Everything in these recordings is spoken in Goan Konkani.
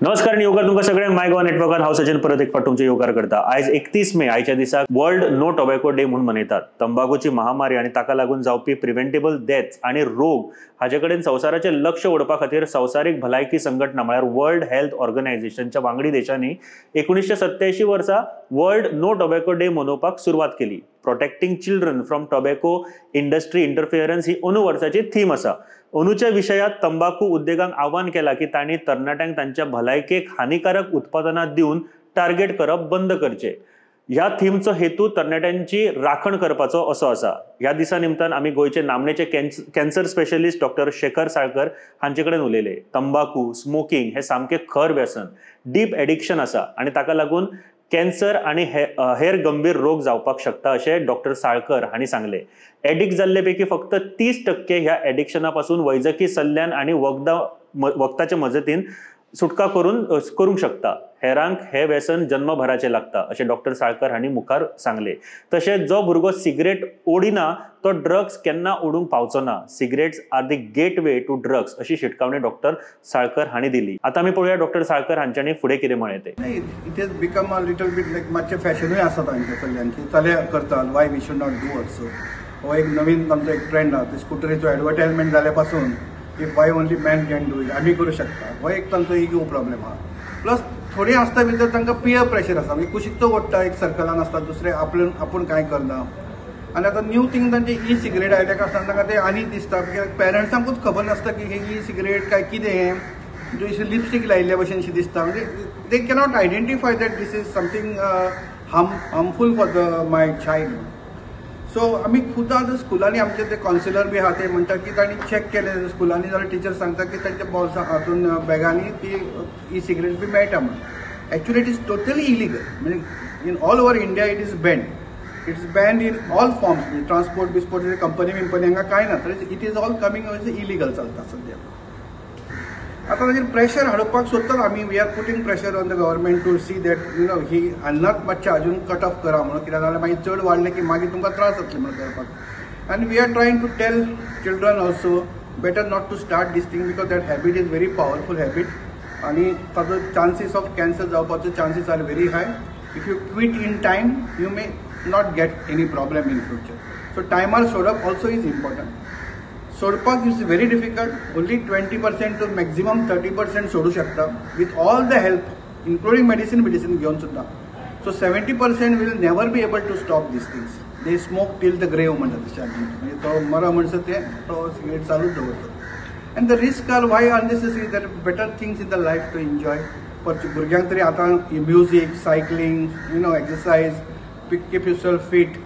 नमस्कार आणि येवकार तुमकां सगळ्यांक माय गोवा नेटवर्कार. हांव सचिन परत एक फावट तुमचें येवकार करता. आयज 31 मे, आयच्या दिसाक वर्ल्ड नो टोबॅको डे म्हूण मनयतात. तंबाखूची महामारी आनी ताका लागून जावपी प्रिव्हेंटेबल डेथ्स आनी रोग हाचे कडेन संवसाराचें लक्ष ओडपा खातीर संवसारीक भलायकी संघटना म्हळ्यार वर्ल्ड हेल्थ ऑर्गनायझेशनच्या वांगडी देशांनी 1987 वर्सा वर्ल्ड नो टोबॅको डे मनोवपाक सुरवात केली. Protecting children from tobacco industry interference ही अंदू वर्साची थीम आसा. अंदूच्या विशयात तंबाखू उद्देगांक आव्हान केला की तांणी तरणाट्यांक तांच्या भलायकेक हानिकारक उत्पादनां दिवन टार्गेट करप बंद करचें. ह्या थीमचो हेतू तरणाट्यांची राखण करपाचो असो आसा. ह्या दिसा निमतान आमी गोंयचे नामनेचे cancer specialist doctor Shekhar Salkar हांचे कडेन उलयले. तंबाखू, स्मोकिंग हे सामकें खर व्यसन, डीप एडिक्शन आसा आनी ताका लागून कॅन्सर आनी हेर गंभीर रोग जावपाक शकता अशें डॉक्टर साळकर हांणी सांगलें. एडिक्ट जाल्ले पैकी फक्त 30% ह्या एडिक्शना पासून वैजकी सल्ल्यान आनी वखदाच्या मजतीन सुटका करूंक शकता. हेरांक हे व्यसन जन्मभराचें लागता अशें डॉक्टर साळकर हांणी मुखार सांगलें. तशेंच जो भुरगो सिगरेट ओडिना तो ड्रग्स केन्ना ओडूंक पावचो ना. Cigarettes are the gateway to drugs अशी शिटकावणी डॉक्टर साळकर हांणी दिली. आतां आमी पळोवया डॉक्टर साळकर हांच्यांनी फुडें कितें म्हळें तें. It has become a little bit like मातशें फॅशनूय आसा तांचे चलयांची, चले करतात, why we should not do also. हो एक नवीन आमचो एक ट्रेंड आसा. स्कुटरीचो एडवर्टायजमेंट जाल्या पासून if why only man can do it, आमी करूं शकता, हो एक तांचो इगो प्रॉब्लेम आसा. प्लस थोडीं आसता भितर तांकां पियर प्रेशर आसा, म्हणजे कुशीकचो ओडटा, एक सर्कलान आसता, दुसरे आपूण कांय करना. आनी आतां न्यू थिंग तांचे ई सिगरेट आयले काय आसतना तांकां ते आनी दिसता, कित्याक पेरंट्सांकूच खबर नासता की हे ई सिगरेट काय कितें, हें म्हणजे लिपस्टीक लायिल्ल्या भशेन शें दिसता. म्हणजे they cannot identify that this is something harmful for the my child. So आमी खुद्दां आतां स्कुलांनी आमचे ते कावन्सिलर बी आहा, ते म्हणटा की तांणी चॅक केले स्कुलांनी जाल्यार टिचर सांगता की तांच्या बॉल्सां हातून बॅगांनी ती ई सिगरेट बी मेळटा म्हणून. Actually it is totally illegal, म्हणजे in all over India it is banned. It is banned in all forms, म्हणजे ट्रान्सपोर्ट बिस्पोर्ट कंपनी बिंपनी हांगा कांय ना, तर it is all coming illegal चलता सद्या. आतां ताजेर प्रेशर हाडपाक सोदतात आमी, we are putting pressure on the government to see that you know ही हान्नात मातशें अजून कट ऑफ करा म्हणून, कित्याक जाल्यार मागीर चड वाडलें की मागीर तुमकां त्रास जातले म्हणून करपाक. आनी we are trying to tell children also better not to start this thing because that habit is very powerful habit आनी ताजो चान्सीस ऑफ कॅन्सर जावपाचो chances are very high. If you quit in time you may not get any problem in future. So टायमार सोडप ऑल्सो is important. सोडपाक is very difficult, only 20% to maximum 30% सोडू शकता with all the help including medicine बिडिसीन घेवन सुद्दां. So 70% will never be able to stop these things, they smoke till the grave म्हणटा तशें, म्हणजे तो मरो म्हणसर ते तो सिगरेट चालूच दवरता. And the risk are why unnecessary, there better things in the life to enjoy. भुरग्यांक तरी आतां music, cycling, you know, exercise, keep yourself fit.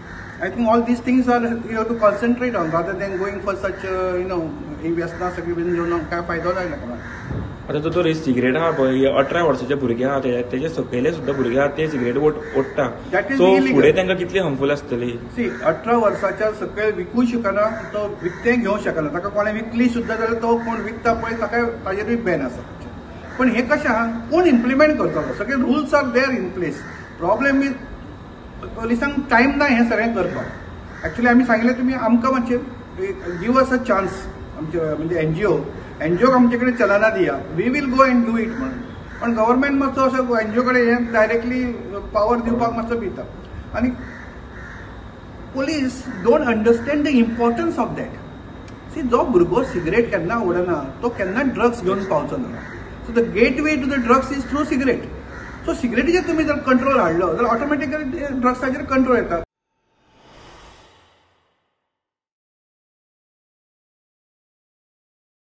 I think all these things are you have to concentrate on rather than going for such you know ही व्यसनां सगळीं बीन घेवन काय फायदो जायना कोणाक. आतां दोतोर, ही सिगरेट आहा पळय, 18 वर्साचे भुरगे आहा, तेजे सकयले सुद्दां भुरगे आहा ते सिगरेट ओडटा, सो फुडें तांकां कितली हार्मफूल आसतली. सी, 18 वर्साच्या सकयल विकूं शकना, तो विकतें घेवंक शकना, ताका कोणें विकली सुद्दां जाल्यार तो कोण विकता पळय ताका ताजेरूय बॅन आसा. पण हें कशें आहा, कोण इम्प्लिमेंट करतलो? सगळे rules are there in place. Problem is पोलिसांक टायम ना हें सगळें करपाक. एक्चुअली आमी सांगिल्लें तुमी आमकां मातशें give us a chance, आमचे म्हणजे एनजीओक आमचे कडेन चलना दिया, we will go and do it म्हणून. पण गव्हर्मेंट मातसो असो एनजीओ कडेन हें डायरेक्टली पावर दिवपाक मातसो भिता. आनी police don't understand the importance of that. See, जो भुरगो सिगरेट केन्ना ओडना तो केन्ना ड्रग्स घेवन पावचो ना. So the gateway to the drugs is through cigarette. So सिगरेटीचेर तुमी जर कंट्रोल हाडलो जाल्यार ऑटोमॅटिकली ड्रग्साचेर कंट्रोल येता.